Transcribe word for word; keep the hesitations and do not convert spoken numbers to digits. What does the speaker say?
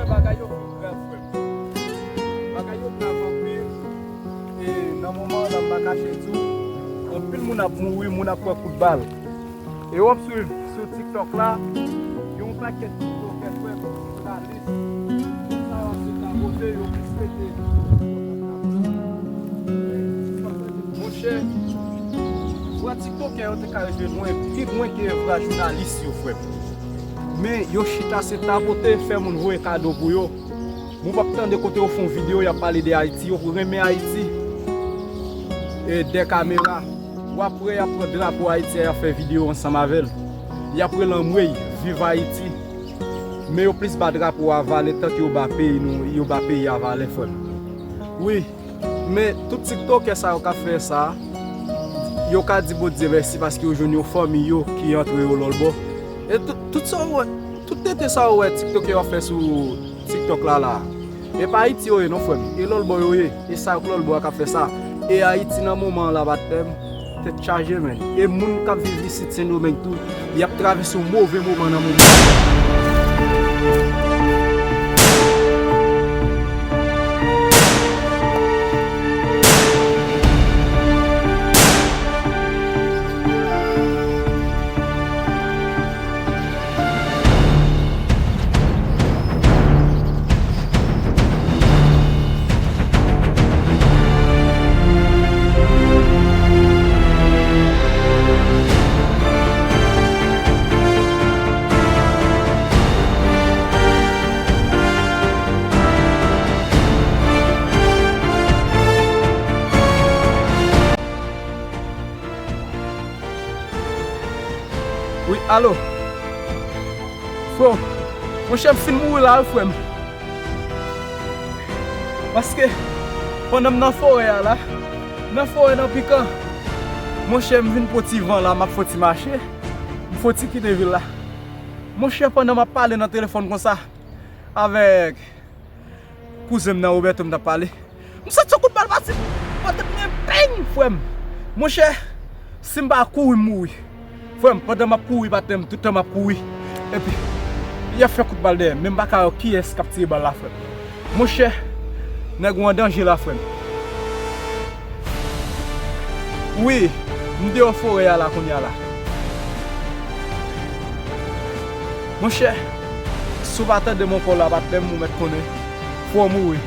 Bagay yo fin grav, frè m. Bagay yo grav anpil. E nan moman an la, m pa kache di w, anpil moun ap mouri, moun ap pran kout bal. E w ap swiv sou TikTok la, gen yon pakèt TikTokè, frè m, jounalis, sa yo ap sot rakonte, yo plis rete. Monchè, vwa TikTokè yo te ka rive lwen, pi lwen ke vwa jounalis yo, frè m. Men yo chita se tapote, fè moun voye kado pou yo. Moun p ap tande kote yo fè yon videyo, y ap pale de Ayiti, yo renmen Ayiti. E dè kamera, w ap wè y ap pran drapo Ayiti a, y ap fè videyo ansanm avè l. Y ap rele anmwey, viv Ayiti. Men yo plis ba drapo a valè tank yo ba peyi nou, yo ba peyi a valè, frè m. Wi, men tout tiktokè sa yo k ap fè sa, yo ka di Bondye mèsi paske yo jwenn yon fanmi yo ki antre yo lòlbò. E tout, tout sa yo wè, tout tenten sa yo wè tiktokè yo ap fè sou TikTok la la. E pa Ayiti yo ye non, frè m. E lòlbò yo ye. E sa yo k lòlbò a k ap fè sa. E Ayiti nan moman an la, batèm, tèt chaje, menn. E moun k ap viv isit Sendomeng tou, y ap travèse yon move moman nan moman. Wi, alo. Frè, monchè, m fin mouri la, wi, frè m. Paske, pandan m nan forè a la, nan forè nan pikan, monchè, m vin pran ti van la, m ap fè ti mache, m fè ti kite vil la. Monchè, pandan m ap pale nan telefòn konsa, avèk kouzen m nan Roberto m t ap pale. M santi yon kout bal pase. Pandan m gen peng, frè m. Monchè, si m pa kouri, m mouri. Frè m, pandan m ap kouri, patnè m, tout tan m ap kouri. Epi, y ap fè kout bal dèyè m, men m pa ka wè kiyès k ap tire bal la, frè m. Monchè, nèg ou an danje la, frè m. Wi, m deyò forè a la kounye a la. Monchè, si w pa tande m ankò la, patnè m, ou mèt konnen, fò w mouri.